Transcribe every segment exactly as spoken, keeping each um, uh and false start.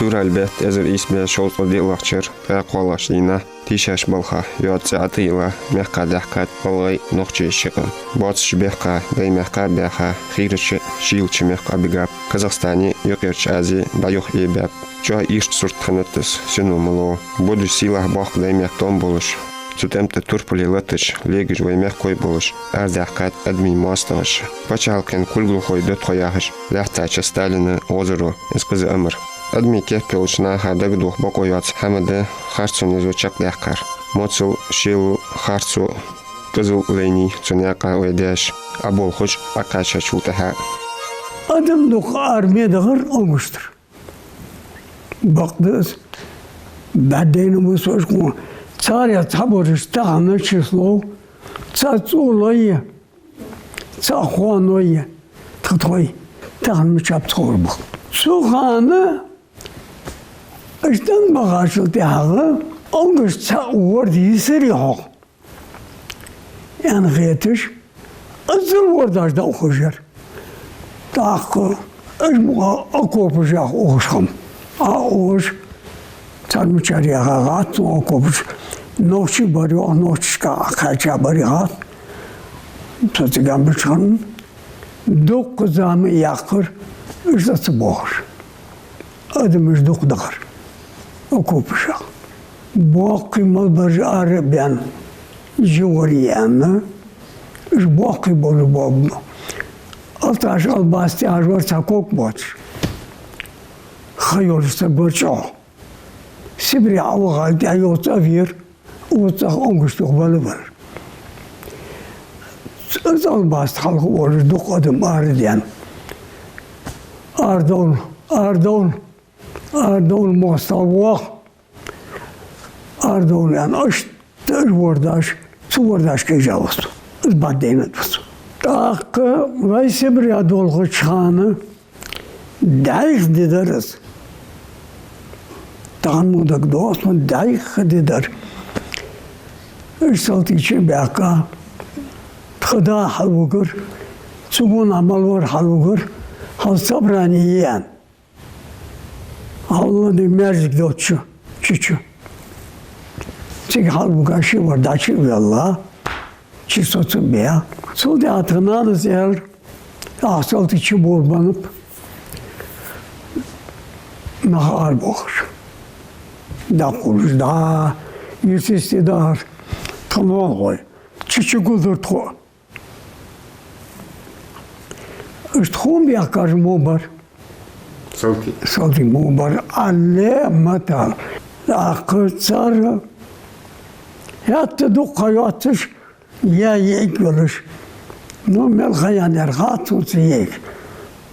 Февраль бетта эзар ийс бӀаь шовзткъе диълагӀча шера ткъаь кхоалагӀча дийнахьа тийшача балха йоаца цӀи ӀотӀайилла мехка даьхкад гӀалгӀай, нохчий ши къам. Боацача бехка Даймехка а баьха, хийрача, шийлача мехка а бигаб, Казахстане, Юкъерча Азе дӀаюха а баьб. ЧӀоагӀа ийрча сурт хиннад из, сино мало. Будаш сийлахь боккха Даймехка тӀом болаш, цу тӀем тӀа турпале латаш, легаш вай мехкахой болаш, арадаьхкад адамий моастагӀаша. Паччахьалкхен кулгалхой да тхо яхаш, лаьттача Сталина гӀозаро из кхаза амар. Адамий кеп йолча наха дагадоха бокъо йоаца хӀама да харцо низо чакхдаьккхар. Моцал, шелал, харцо, кӀезал лайнай цу наькъа вай даьша, Ӏоболхаш, Ӏокхаьчачул тӀехьагӀа. Адам дукха арме дахар августера. Бакъда из бӀаргадайна ва со шкъо. Царех цхьабараш тахан число, цхьа цӀолой, цхьа хоаной, тха тхой, тахан мичаб цхьор бах. Цу хана уж тӀом бахачул тӀехьагӀа, августа цхьа ворда йисарий хьох, аьнна хеташ, аззал вордаш дӀаухаш яр. ТӀаккха уж мукъа окопашка ухаш хиннаб. Ӏоухаш, цар мичара яха гӀатта окопаш, нохчий бар йоах, нохчашка кхаьча бар гӀатта. Цу цига мича хиннаб, дуккха зама яьккхар, уж цӀа ца бохаш. Адамаш дукха дахар окопашка. Боккхий малбараш ара а баьнна, жи вар аьнна, уж боккхий болаш боаб. Алташ, албаста тӀехьажа вар цхьа ког боацаш. Ха йолаш саг вар чӀоагӀа. Сибре Ӏовахалга тӀехьа йола цӀа вера, укх цӀагӀа августа юха вала вар. Из албаста хьалха волаш дукха адам арадаьнна. Арадовла, арадовла, арадовла, моастагӀа, воагӀа. Арадовла аьнна, иштта уж вордаш, цу вордашка кхайкадаь ва со. Из бӀаргадайнад ва со. ТӀаккха вай Сибре долхача хана дӀайха ди дар из. Тахан мо дагадоагӀа сона, дӀайха ди дар. Уж салтий чу а баьхка, тха да хьалвигар, цу гонахьа мел вар хьалвигар, хьал собрани е аьнна. Хьалла ди маьждиг долча чу, чу, чу. Цига хьалвига ши вар дӀачу а ваьнна, чу соцабаь. Цул тӀехьагӀа тха нанас аьлар, ахча салтий чу болабеннаб, нах арабоахаш. ДӀакхувлаш, дӀа, юсисти дахар, тха ноанахой. Чу, чу гулдир тхо. Иштта хӀама баьхкаш мо бар. Салтий. Салтий мо бар. Алле мата. ТӀаккха цар хӀаьта дукха ха йоацаш, яь йиӀиг йолаш. Ну, мел ха яьннаяр хац сона цу йиӀига.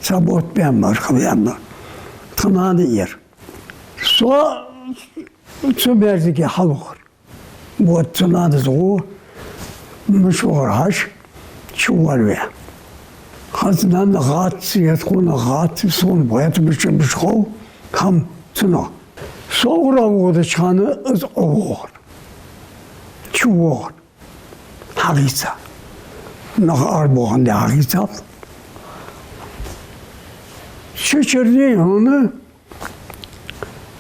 Цхьа бутт баьнна мара, ха баьнна мара. Тха нана яр. Со цу маьждиге хьалвахар. Вот цу нанас гӀо, мишта вахар хьажа, чу вар ве. Хаза нанна хац, я тхона хац, сона бӀаьта мича мишта хов, хӀама цунах. Со гӀора воагӀача хана из ӀовоагӀар. Чу воагӀар. ХьагӀийца. Нах арабоахандаь хьагӀийцаб. Чу чура дий хьона,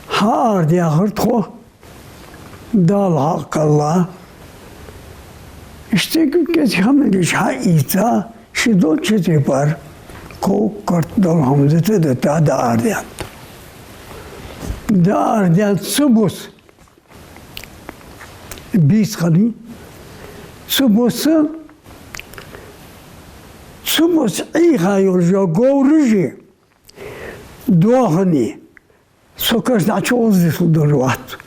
хьаарадаьхар тхо, Дала хьакъ кхелла. Иштта кӀезига хӀаманаш хьаийца, ши долча тайпара ков-карт дола хӀама дита, дита дӀаарадаьннад. ДӀаарадаьннад цу бус. Бийса хиннай. Цу бус, цу бус Ӏийха йолаш йола говраш а, доаханаш а, со каш дӀачувоалаш дисла долаш вац.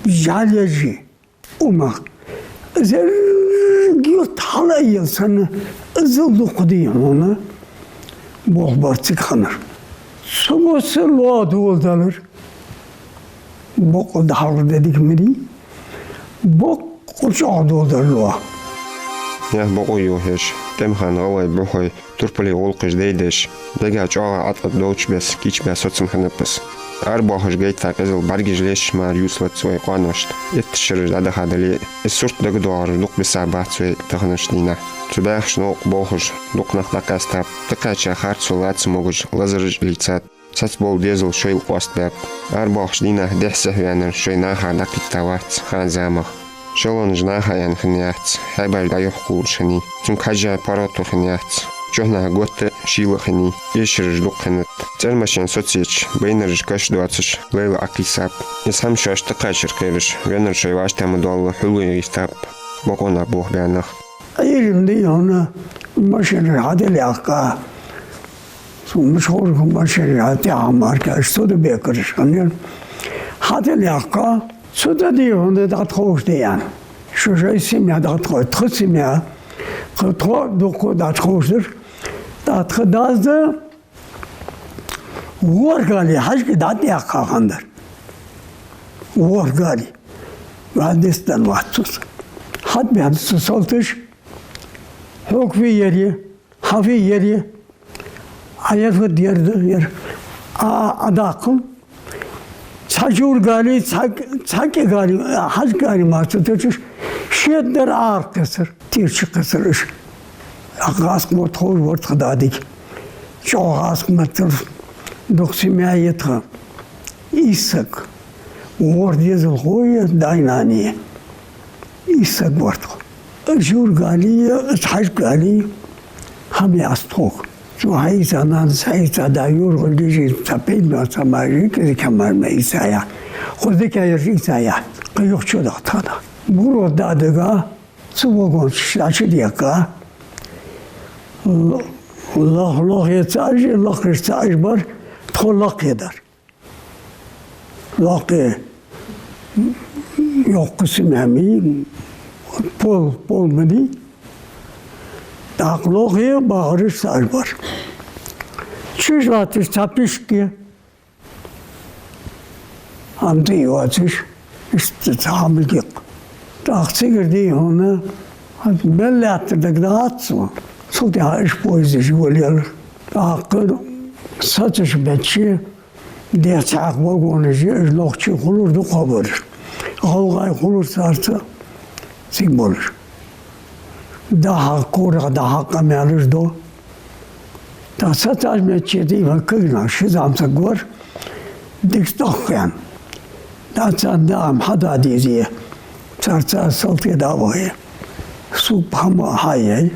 ЖӀалеш а, умах. Зерриг юрт хьалъайийла санна, иззал дукха дий хьона, болх бар цига хиннар. Цу бус лоа доладелар. Бокъонца хьалха де дика ма дий, бокъонца чӀоагӀа доладелар лоа. Яха бокъо йохаеш, тӀемхан гӀалгӀай бӀухой турпале гӀулакхаш дайдеш, дега чӀоагӀа Ӏаткъат долча беса кийчбаь соцам хиннаб из. Арабоахаш гайта къизал бӀаргаш леш мара ювцалац вай къоаношта. Итташ шераш дӀадахадале а, из сурт дагадоагӀараш дукха бисабац вай таханарча дийнахьа. Цу бӀаьхача новкъа болхаш дукха нах дӀакъаьстаб. ТӀакхаьча харцо лаца могаш лазараш а лийцад. Цхьацца бола дезал шоайла къоастабаьб. Арабоахача дийнахьа дехьа-сехьа ваьннар шоай нахах дӀакхийтта вац хан-замах. Шалонаш наха яьнна хиннаяц, хьаьбаш дӀа-юха кхувлаш хиннай. Цунга хьежжа паргӀато хиннаяц. Чухьнахьа готта а, шийла а хиннай. Эшараш дукха хиннад. ЦӀермашен соцаеча байнараш каш доацаш, лайла Ӏокхийсаб. Из хӀама шоашта тӀакхачар кхераш, веннар шоай вӀаштӀехьа ма доалла, хьулъе гӀертаб бокъонах бохабаьннах. Ӏуйранна дийнахьа машенаш хьатӀаяьккха. Цу машхурга машенаш хьатӀаяьккха, маркаш цу тӀа бекараш хиннаяр. ХьатӀаяьккха, цу тӀа дийнахьа дӀатӀаховша да аьнна. Шо-шоай семья дӀатӀаховша, тха семья, тха тхо дукха дӀатӀаховшадар. ТӀаккха тха дас да ворхӀ гали хьажкӀа дӀатӀаяьккха хиннадар. ВорхӀ гали. Ваьнна дицдан вац цо. ХьатӀабаьнна цу салташа, хьога фу яр, хьа фу яр, Ӏа яр фуд, яр да, яр. Ӏа, Ӏа даккхал. Цхьа жура гали, цхьа, цхьа кӀе гали, хьажкӀа гали мара ца тачаш, шедар Ӏокхессар, тӀера чукхессар уж. ГӀаскхо тхо вар тха дадиг. ЧӀоагӀа гӀаскхо меттар, дукха семья я тха. Ийс саг. ВорхӀ дезалхо я, даь-нана я. Ийс саг вар тхо. Жура гали, хьажкӀа гали, хӀама яц тхога. Цо хьаийца нанас, хьаийца да, юргӀа гижи, цхьа пенсионер ца мажи, кӀезига хӀама ма ийцай. Кхо дика яраш ийцай. Кхы юха чу даха тхона. Буро дадага, цу вагона чу дӀачудехка. Л-, лох-, лохе цаӀ уж, лакхе цаӀ уж бар, тхо лакхе дар. Лакхе йоккха семья ма йий, пол, пол ма дий. ТӀаккха лохе бахараш цаӀ уж бар. Чу латташ цхьа пишк я. Амма тӀа йоацаш, иштта цхьа хӀама гикъ. ТӀаккха цигара дийнахьа, мел лаьттар дагадац сона. Цул тӀехьагӀа уж поездаш йолаелар. ТӀаккха сецаш беча, дехьа цхьаькха вагонаш я, уж нохчий хулар дукхагӀбараш. ГӀалгӀай хулар царца цига болаш. ДӀахьакха, корах дӀахьакха къамаьлаш ду. ТӀаккха сецаш беча дийнахьа кагий нах, ши зӀамсаг вар, дикача тӀеххьа. ДӀа царна даа хӀама хьада деза, царца салте дӀавахе. Супа хӀама хьаяй,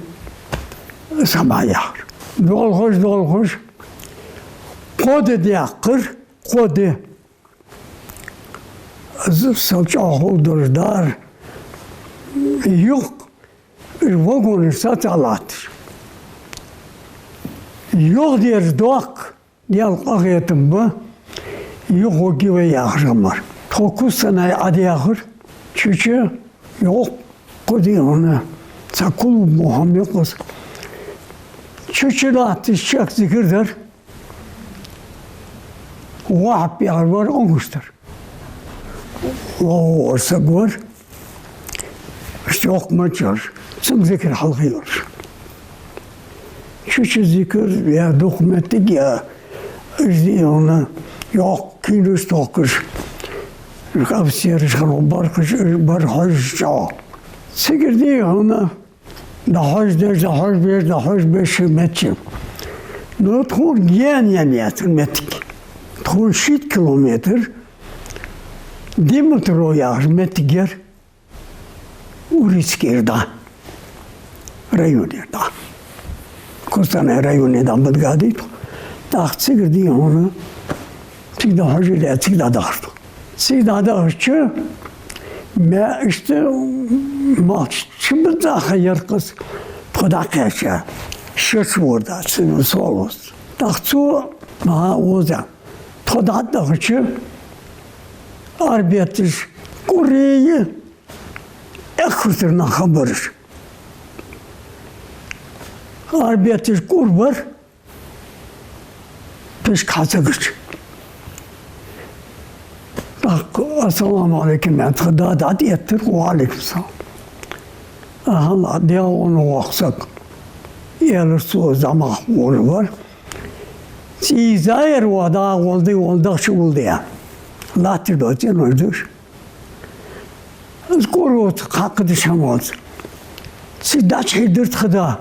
из хӀама хьаяхар. Долхаш, долхаш, кхо ди даьккхар, кхо ди. Аз сел чӀоагӀа хул долаш дар. Юха вагонаш сецалатташ. Юха дераш доккха, Даьла къахетам ба, юха гӀоргья вай яхаш хӀама мара. Тхо Кустанай Ӏодехар, чу-чу йоккха дийнахьа, цхьа клуб мо хӀама я-кх из. Чу-чу латташ чехка зикар дар. Вахьаб яхаш вар Ӏунгуштара. ЛоагӀа вар саг вар. Иштта йоккха маччаш. Цунга зикар хьалха йолаш. Чу-чу зикар, я дукха моттиг, я уж дийнахьа йоккха кийнаш тохкаш. Къаьстта ераш хиннаб бархӀ, уж бар хьожаш чӀоагӀа. Цигара дийнахьа дӀахьожадеш, дӀахьожабеш, дӀахьожабеш ши моттиг. Ну, тхона гаьна яьнна яц ер моттиг. Тхона шийтта километр Димитрово яхаш моттиг яр. Урицкера дӀа. Районера дӀа. Кустанай районера дӀа ма дагадий тхо. ТӀаккха цигара дийнахьа цига дӀахьожадаь, цига дӀадахар тхо. Цига дӀадахача, ма иштта малх чу бизза ха яр-кх из, тхо дӀакхаьчача, шераш вор дац, цун сол ус. ТӀаккха цо, ма оза, тхо дӀатӀадахача, арабетташ кӀур я, эхь хургдар нах хабараш. Арабетташ кӀур бар, пишк хьа ца гача. ТӀаккха: «Ассаламу Ӏалайкум», — аьнна, тха да дӀатӀаэттар: «Ва Ӏалайкум салам». «Ахьа, Даьла къиношта воккха саг», — аьлар цо, зӀамагӀа волаш вар. ЦӀий заяр ваха дагӀа волда, волла дахча улда, аьнна. Латташ дола цӀенош да уж. Из кӀур воацаш, кхы деш хӀама воацаш. Цига дӀачухьийхар тха да.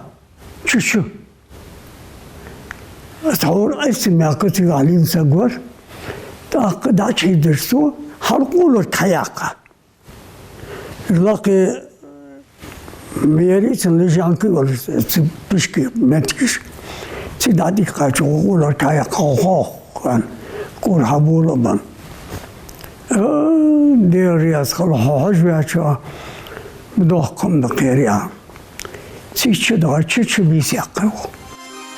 Чу-чу. Тхьовра Айса мехка цигахь лийна саг вар. ТӀаккха дӀачуийдеш цо хьалкъулар кхаяккха. Лакхе мери цун лежанка йолаш, цу пишки меттигаш. Ци дӀадиккхача гӀулар кхаяккха хьох, хан, кур хьабола бан. Э, дера яс хала хьо хьожвеча, дохкам да кхеря. Цигача дагӀа чу-чу бийса яьккхай.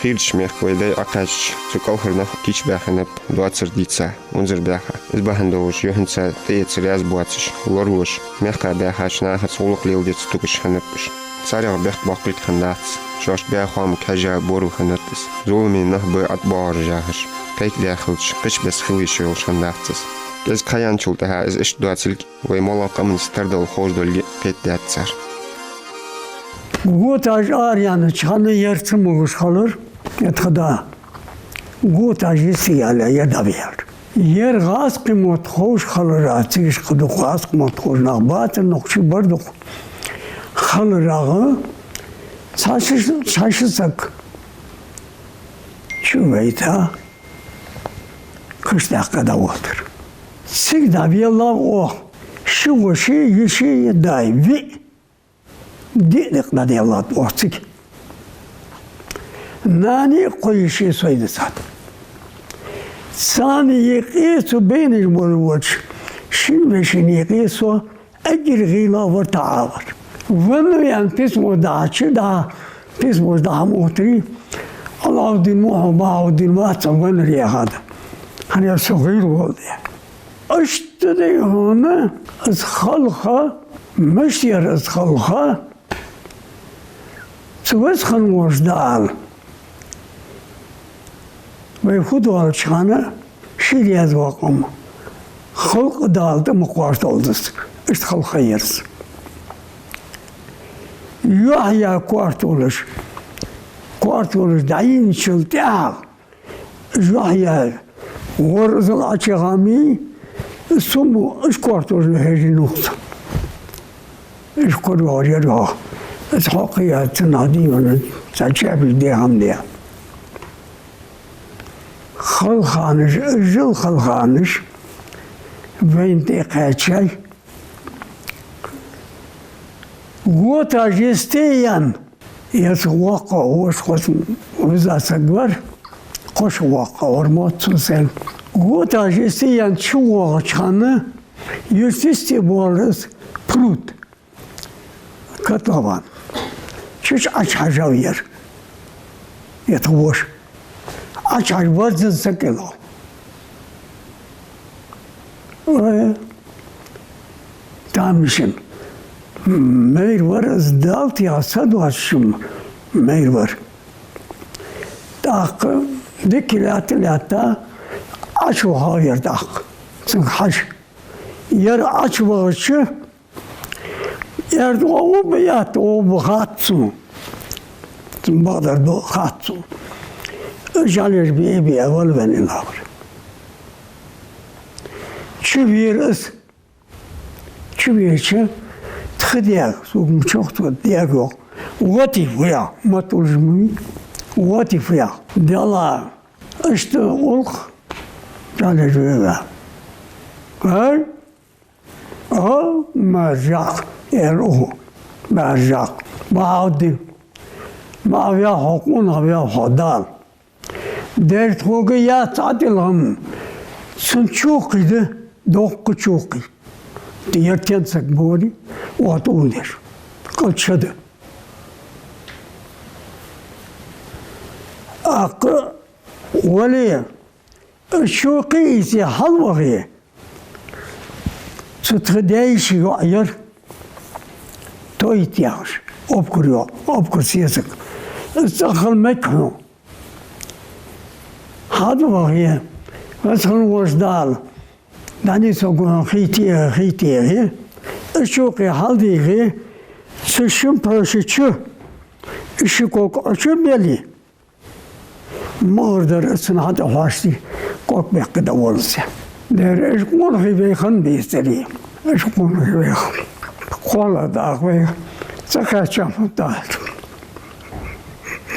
Хийрача мехка вай дай Ӏокхаьчача, цу кӀалхара нах кийчбаьхиннаб доацар дийца, унзара баьха. Из бахьан долаш, юххьанца тӀаэца раьза боацаш, лоралуш, мехка баьхача нахаца гӀулакх леладе ца тугаш хиннаб уж. Царех бехк боаккхарг хиннадац, шоашта баь хоамага хьежжа борал хиннад из. Зуламе нах ба ӀотӀабоагӀараш яхаш, кхайкадаь хилча, кхыча беса хила йиш йолаш хиннадац из. КӀезига ха яьнначул тӀехьагӀа из иштта доацилга, вай моллагӀа къаманца тардала ховш долга кхетадаьд цар. Готаш араяьннача хана ер ца могаш хилар, я тха да. Готаш йисте яле, ер дӀавихьар. Ер гӀазкхий мотт ховш хиларах, цигаш кхы дукха гӀазкхий мотт ховш нах бацар, нохчий бар дукха хиларах, цхьа ши, цхьа ши саг чувайта, кхыча тӀехьа кхы дӀавоалар. Цига дӀавеллав оаха ши воша, йиша, даь, виъ. Диъ никъ дӀаделлад оаха цига. Нана а, кхо йиша а сой дисад. Царна юкъе цу бенаш болаш волча шин вешийна юкъе со эггара гӀийла вар, таӀа вар. Венна веана письмо дахьача, дӀа письмош дӀа-хьа ма оттарий, Алауддин мо хьо, Бахауддин вац, веннар яхад. ХӀана аьлча со гӀийла волаш да. Иштта да хьона из халха, мишта яр из халха, цу веза хинна волча Дала вай фу доалача хана ший раьза вола къам, халкъа Дала тӀа ма кхоачадолда из, иштта халха яр из. Йохья коартолаш, коартолаш дӀайийначул тӀехьагӀа, Йохья вар из Ӏочуяхай, цу мо уж коартолаш хьежжа нухца. Уж корайоагӀар яр йоах. Из хьокхаяь цунах дийвана, цхьа чабий дехам де. Халханаш, жил халханаш вайна тӀа кхаьчай. Готаш йисте яьнна, я цу воккхагӀа воша, хоза виза саг вар, кхоша воккхагӀа вар мотт цун сел. Готаш йисте яьнна чувоагӀача хана, юрта йисте боалар из пруд, котлован. Чу-чу Ӏочухьажав ер, я тха воша. Ӏочухьажа варзан сакъело. Ой, тамашийна. Майра вар из, Дала тӀехьа са доацаш ма майра вар. ТӀаккха дика лаьтта-лаьтта, Ӏочувахав ер тӀаккха. Цунга хьажа. Ер Ӏочувахача, ер тӀа гӀо ба, ятта гӀо ба хац цунна. Цунна бакъдар да хац цунна. ЖӀалеш бе-бе вала венна лавр. Чувера из. Чувеча, тха даьга, сога ма чох тха даьга йоах. Вати фу яха, ма тулж муй. Вати фу яха. Дела, иштта гӀулакх, жӀалеш вега. Ай? О, маржах, эр уху, маржах. Бахауддин. Ма вяхьо, къонах вяхьо, Дала. Дер тхога яц Ӏатилгам. Цун чукхи да, доккха чукхи. Дер тенцак бори, от улдеш. Кал чада. Аккха вале, чукхи исе хьалвахе. Цу тха даь-йиший йоӀ яр, Тоит яхаш, обкур йоӀ, обкур сесаг. Из цӀагӀа хила мег хьона. Хьада вахе, веза хинна волча Дала, дӀанийсо гуш хьона хийтте, хийтте, из чукхи хьалдийхе, цу шин пхьоша чу, из ши ког Ӏочу а беле, ма гӀар дар из цунна хьатӀа хьоашта ког баьккха дӀаволлалца. Дера, уж къонахий вай хинна безадарий, уж къонахий вай хинна. КхоалагӀа дагӀа вай, цӀа кхаьча ма дагӀа.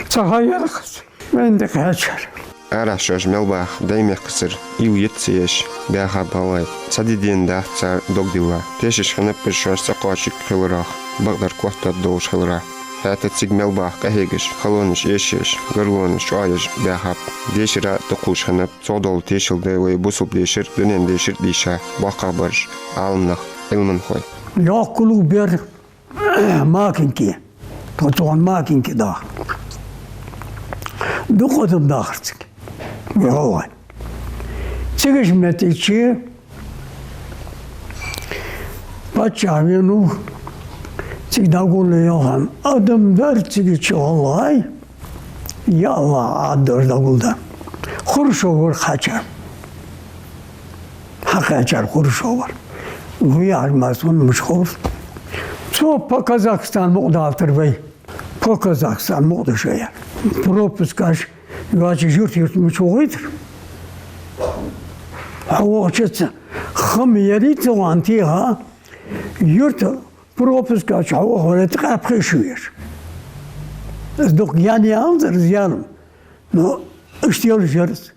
Цхьа ха яр-кх из, вайна тӀа кхаьчар. Арахьа шоаш мел баха Даьймехкацара уйла йита ца еш баьхаб гӀалгӀай. Цхьа ди-дена дац цар дог дилла. Тешаш хиннаб уж шоаш цӀакхоачаргхиларах, бакъдар котта долаш хиларах. ХӀаьта цига мел баха къахьегаш, халонаш эшаеш, гарлонаш чӀоагӀъеш баьхаб. Дешара а тӀакхувш хиннаб, цох дола тешал да вай бусалба дешар, дунен дешар дийша боккхагӀбараш, Ӏаламнах, Ӏилманхой. Йоккхалу бер Макинке. Тхо цунна Макинке даха. Дукха адам дахар цига. ГӀалгӀай. Цигача моттиге паччахь венав, цига дӀагулле йоах хьона. Адам дар цигача гӀалгӀай. Я АллахӀ, Ӏаддаш дӀагулдаь. Хуршов вар кхаьчар. Хьакхаьчар Хуршов вар. Вай яхар массанена мишта ховр. Цо по Казахстан мукъадалийтар вай. По Казахстан мукъадош яр. Пропускаш йоацаш юрт-юрта мича вохийтар. Хьо вохача цхьа хӀама яр ца ван тӀехьа, юрта пропускаш хьо вахавале, ткъаь пхи шу еш. Из дукха ян яханзар из ялам. Но иштта йолаш яр из.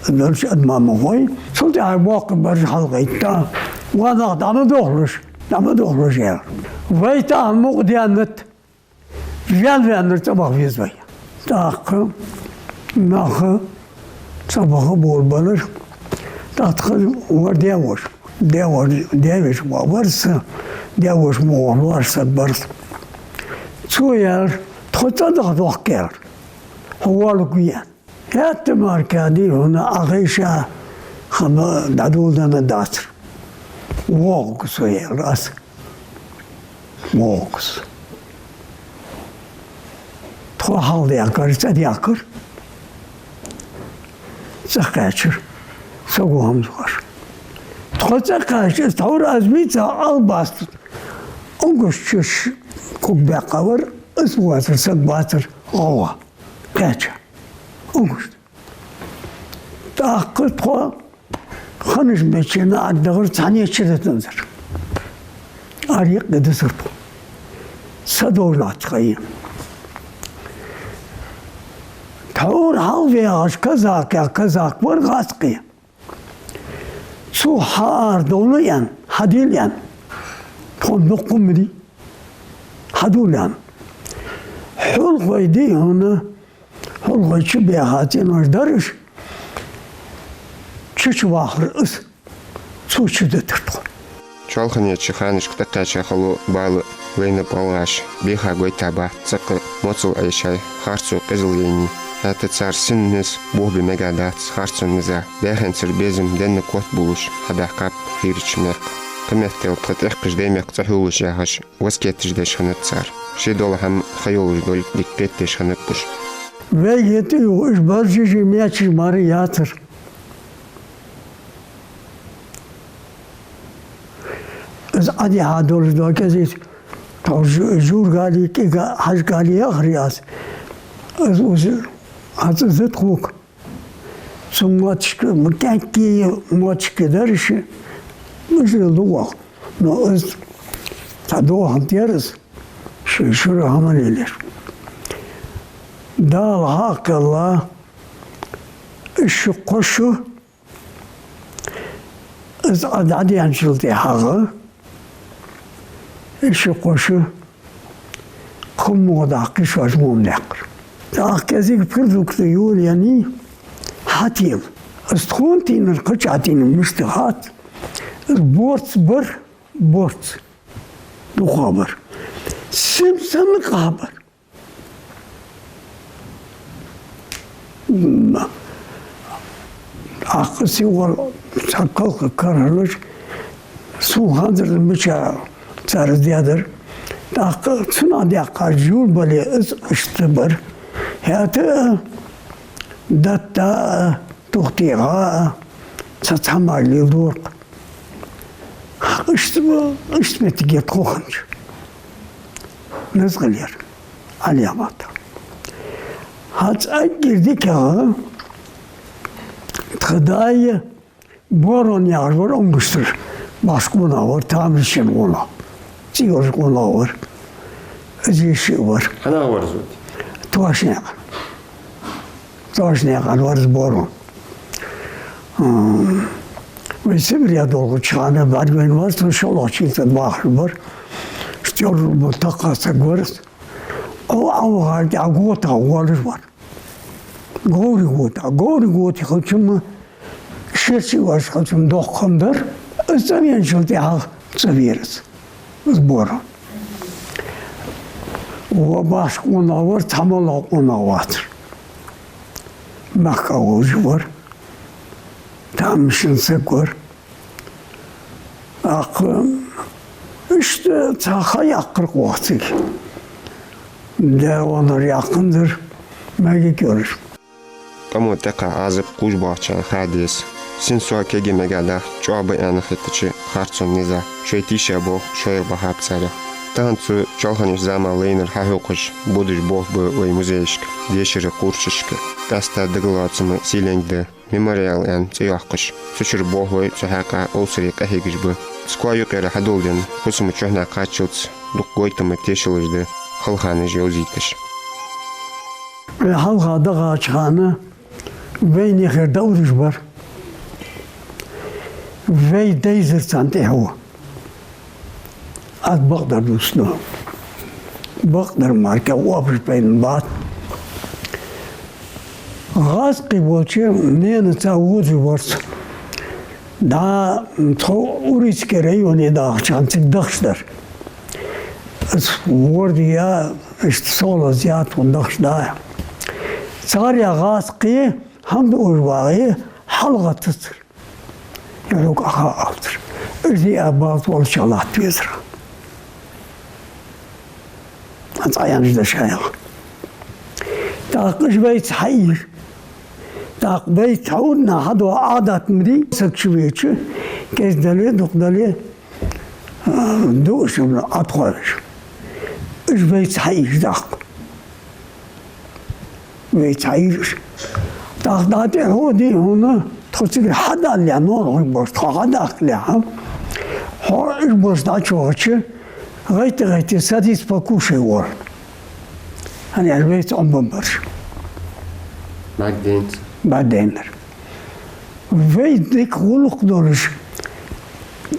Дальше адмамахой. Цул тӀехьагӀа боккхагӀбараш хьалхайтта. Ва нах, дӀа ма дохалаш, дӀа ма дохалаш, яхар. Вай тахан мукъадаьннад. Ваьнна-ваьннар цӀабаха веза вай. ТӀаккха нах цӀабаха болабелар. ТӀаккха тха вар даь-воша. Даь-воша, даь-веший воӀ вар са. Даь-воша мо вар, лоархӀаш саг вар са. Цо аьлар: «Тхо цӀадаха доахк», — аьлар. «Хьо воалларгва», — аьнна. ХӀаьта мара кхы ди хьона Ӏа гӀайша хӀама дӀадоладенна дацар. ВоагӀаргва со, аьлар аз. ВоагӀаргва со. Тхо хьалха даьхкар, цӀадаьхкар. ЦӀакхаьчар. Саго хӀама зухаш. Тхо цӀакхаьчача, из тхьовра аз вийца албаста. Унгуш чуш куг баьккха вар, из воацар, саг вацар гӀалгӀа. Кхаьча. Унгуш. ТӀаккха тхо ханаш бечена ардагӀар цхьанне чудитанзар. Ара юкъе дисар тхо. Са довлат хайи. Тхьовра хьалваьгӀаш казакех казак вар гӀазкхи. Цо хьаара довла аьнна, хьадийла аьнна. Тхона дукха ма дий. Хьадувла аьнна. Хьулхой дий хьона, хьулхой чу баьха цӀенош дар уж, чу чу вахар из, цо чудитар тхо. Чоалхане чу ханашка тӀакхаьча хало бала вайна гӀалгӀаша беха гойтабац, цӀаккха моцал Ӏайшай, харцо къизал яйний, хӀаьта цар син низ бохабе мегаргдац харцон низа, баьхенцара безам денна котбувлаш хьабаьхкаб хийрача мехка. Кхыметтел тха тӀехкаш Даьймехка цӀихьолаш яхаш, васкеташ деш хиннад цар. Ший дола хӀама ха йолаш долга дика кхетадеш хиннаб уж. Вайга тӀаювха уж баржижи мечиж мара яцар. Из Ӏадихьа долаш дола кӀезига, тхо жу-, жур гали, кӀига хьаж гали яхар аз. Из уж хьацӀаза тхога. Цу мотшка, ма кӀаьнки мотшка дараш, мужа лугӀах. Но из цхьа дохант яр из, ши шура хӀама лелаш. Дала хьакхелла, из шу кхо шу, из Ӏа дӀадаьнначул тӀехьагӀа, из шу кхо шу, кхо мугӀа даккхий шоаш муам даьккхар. ТӀаккха кӀезига продукты йолаяьннай, хьател. Из тхона тийнар, кхыча тийнар мишта хац. Из борц бар, борц. ДукхагӀбар. Сим санна къахьбар. М, тӀаккха сигала цхьа калхка кара хилча, сона ханзар мича цар из даьдар. ТӀаккха цунах даьккха жур бале, из иштта бар. ХӀаьта а, даьтта а, тохтийгӀа а, цхьа-цхьа мара леладора-кх. Иштта, иштта моттиг я тхо хиннача. Назгал яр, Ӏалемата. ХӀанз эггара дикагӀа тха даь Борон яхаш вар Унгуштара, башха къонах вар, тамашийна къонах, цӀи йолаш къонах вар. Из йиша вар. ХӀанах вар из? Тхоашта. Цхьан наькъа вар из Борон. М, вай Сибре долхача хана бӀаргавайнавар, цун шоллагӀчунца бахаш бар. Шторр бу такха саг вар из. Ӏо, Ӏо вахар тӀехьа готагӀа воалаш вар. Говрий гота, говрий гота хилча-м, шерчи ваш хилча-м доккха хӀама дар, из цӀавеначул тӀехьагӀа цӀавера из, из Борон. Ва башха къонах вар, цхьа моллагӀа къонах вацар. Мехка вовзаш вар, тамашийна саг вар. ТӀаккха иштта цхьа ха яьккхар-кх оаха цига. Даь-ваьнар яьккханзар, мегаргйолаш. Къамо тӀаккха Ӏазап кхувш боахачарна ха деза. Син сов кегий мегаргдац, чӀоагӀа ба аьнна хетача харцон низах шоай тийша болх шоайх бахаб царех. Тахан цу чоалханча заман лайнар хьахьокхаш, бодаш болх ба вай музейшка, дешара кхувргашка, къаьстта дагалоацама сийленг да. Мемориал аьнна цӀи йоаккхаш, цу чура болхлой цу хьакъехьа овсаре къахьегаш ба. Цу коа юкъера хьадоладенна хӀусама чухьнахьа кхаччалца дукха гойтама тешалаш да халханаш йовзийташ. Вай хьалха дахача хана вайна хьера дӀаураш бар. Вай дайзар царна тӀехьа ва. Аз бакъдар дувцаргда. Бакъдар мара кӀал оапаш байна бац. ГӀазкхий волча наьнаца вожаш вар со. ДӀа тхо Урицкий районе дахача хана цига дахаш дар. Аз ворда я, иштта соалаз я тхона дахаш да. Царех гӀазкхий хӀама дуаш вагӀе, хьалгӀаттацар. Юхьуга Ӏаха алцар. Уж диа балта волча латта везар. Цхьа янж да шайх. ТӀаккха уж вайца хьаийра. ТӀаккха вай тхьовра хьадоагӀа Ӏадат ма дий, саг чувеча, кӀезига дале, дукха дале, а, дуаш Ӏатхойш. Уж вайца хьаийра тӀаккха. Вайца хьаийра уж. ТӀаккха дӀа тӀехьо дий хьона, тхо цига хьадалале, нонахой бош, тхо хьадахкале, хьо уж бош дӀачувахача, гӀайта-гӀайта садись покушай вор. ХӀана аьлча вайца Ӏомабеннабараш. БӀаргадайнар. БӀаргадайнар. Вай дика гӀулакх долаш,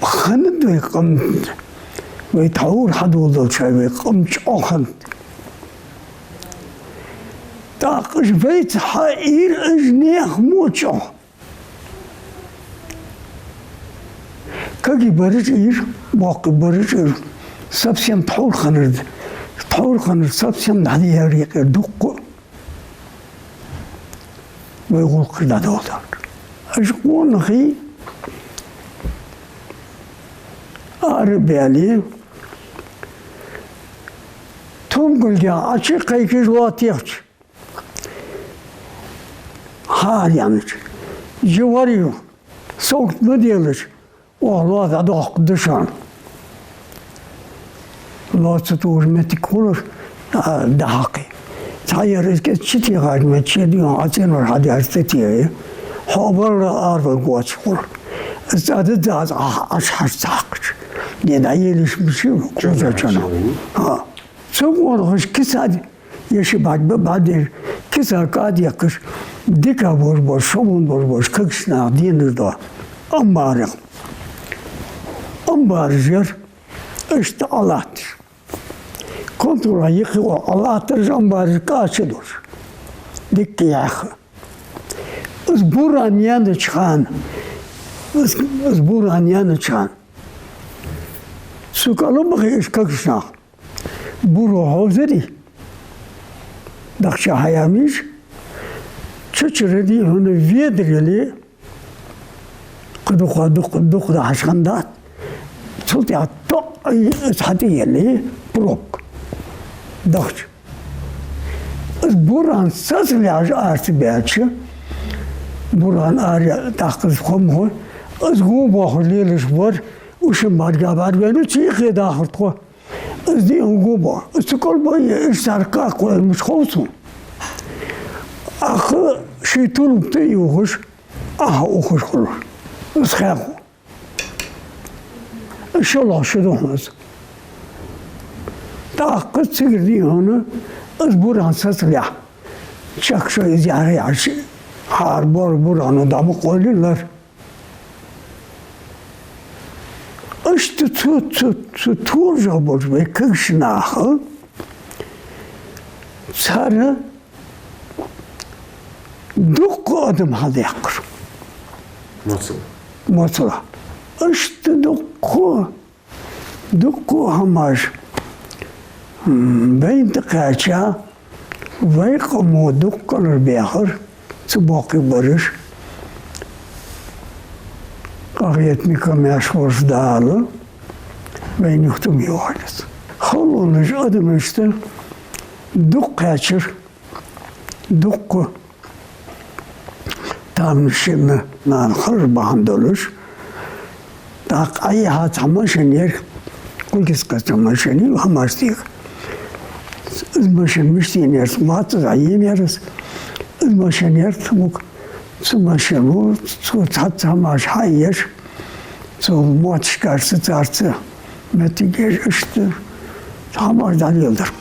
хиннад вай къам, вай тхьовра хьадоладелча вай къам чӀоагӀа хиннад. ТӀаккха уж вайца хьаийра, уж наьха мо чӀоагӀа. Кагий бараш а ийра, боккхий бараш а ийра. Совсем тхьовра хиннар да. Тхьовра хиннар совсем дӀадийхьар юкъера дуккха. Вай гӀулакхаш дӀадоладаьр. Уж къонахий ара а баьле, тумгулга Ӏочу кхайкаш лоаттаехача, хьаараеннача, жи вар ю, совгӀат ма делаш, оаха лоа дӀадоаккхаргда шоана. Лоа ца тохаш моттиг хулар, а, дӀахьакхе. Цхьа ер из кӀезига чу техача моттиге дийна Ӏа цӀенвар хьадаьржа тӀатехе, хьо а валара, ара валаргвоацаш хул. Из цӀа дизза аз Ӏа, Ӏочухьажа ца хьакхача. Де дӀаелаш мича, кхозача хана. ХӀа. Цу къонахаша кица а, е ши бӀарг ба бӀаргадайра, кица кӀа а дехкаш, дика болаш бола, шовзткъа болаш бола кагий нах денаш да амбарех. Амбараш яр, иштта Ӏолатташ. Контура юххе Ӏолаттараш, амбараш кӀа чу долаш. Дика яьха. Из Буран яьннача хана, из, из Буран яьннача хана, цу кӀала бахе уж кагий нах. Буро хьовзарий, дахча хьаяьннай уж, чу чура дий хьона ведар яле, кхы дукха, дукха, дукха дахьаш хиннадац, цул тӀехьа тоъ из хьатӀаелле, пробка дахча. Из Буран сацалехьа ара ца баьлча, Буран ара, тӀаккха из хӀама хой, из го боахаш лелаш вар, уж шин бӀарга бӀаргавайна, цу юххе дахар тхо. Из дий хьона го боах. Из цу кӀала бахе, уж цар кхакхой мича хов сона. Ӏаха ший тулуп тӀа а ювхаш, Ӏаха ухаш хулар. Из хьехо. Из шоллагӀа шу да хьона из. ТӀаккха цигара дий хьона, из Буран сацалехьа, Чакхша из яхьа яхьаш, хьара бора бура, ну, дӀа ма къовлийтар. Иштта цу, цу, цу туржа болча вай кагий наха цар дукха адам хьадаьккхар. Моцал. Моцал. Иштта дукха, дукха хӀамаш, м, байна тӀакхаьча, вай къамо дукха кӀалхарбаьхар, цу боккхий бараш. Къахетамца меш волча Дала вайна юхтам йоахалда. Халонаш, адамаш тӀа дукха кхаьчар, дукха тамашийна нана харжа бахьан долаш. ТӀаккха Ӏайха цхьа машен яр, кулгис кхаьча машен я, хӀамаш тега. Из машен мишта енаяр, маца енаяр из? Из машен яр тхога. Цу машено, цу цхьацца хӀамаш хьаеш, цу мотт кхаьча царца моттиг еш, иштта хӀамаш дӀалеладар.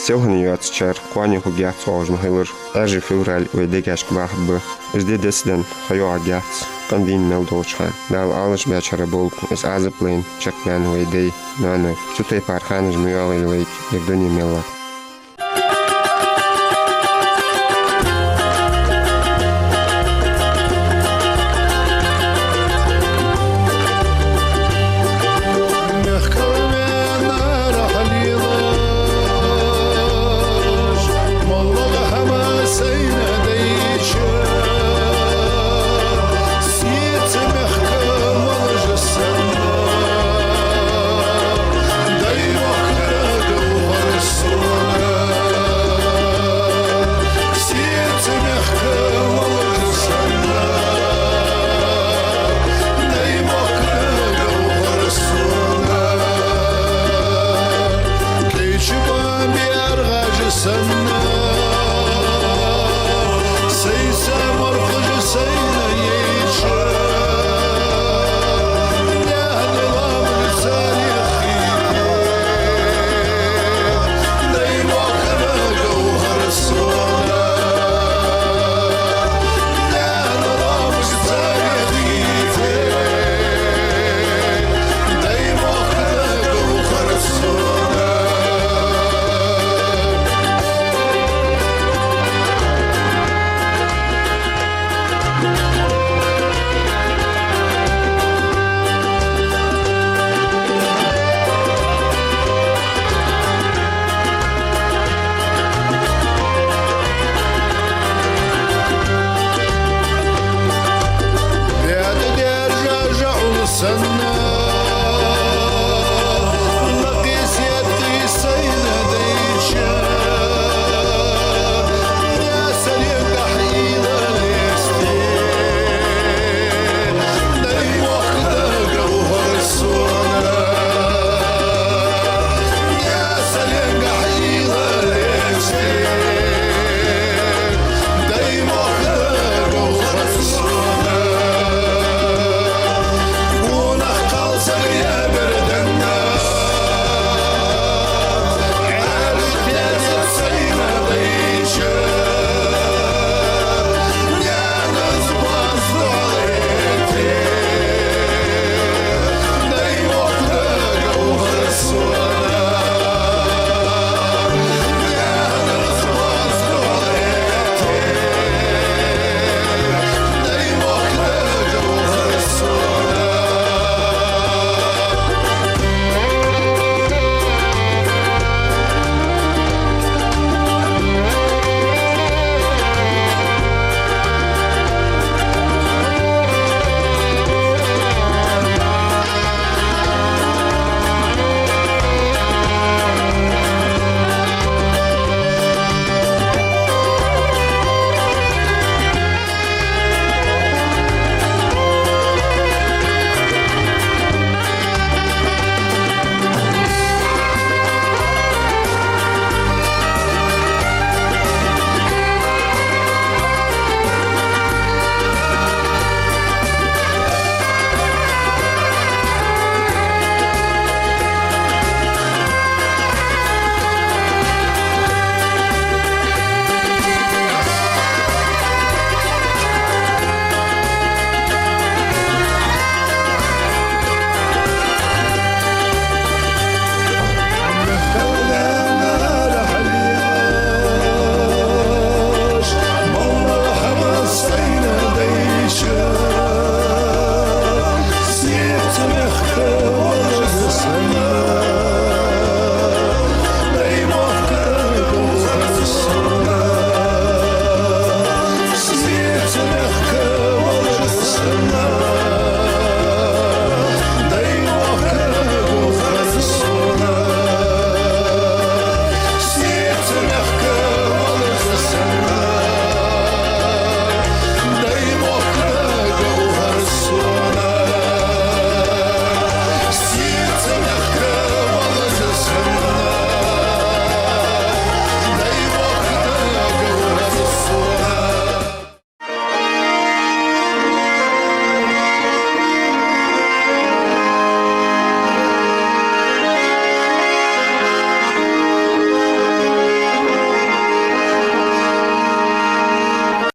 Селхан йоацачар кхоане хургьяц оалаш ма хиллара, Ӏаьржа февраль вай дегашка бахаргба. Из ди дицденна ха йоагӀаргьяц, къам дийна мел долча хана. Дала Ӏалашбаьчарех болба из Ӏазап лайна чакхбаьнна вай дай, ноаной. Цу тайпара ханаш ма йоагӀийла вайга ер дуне мел.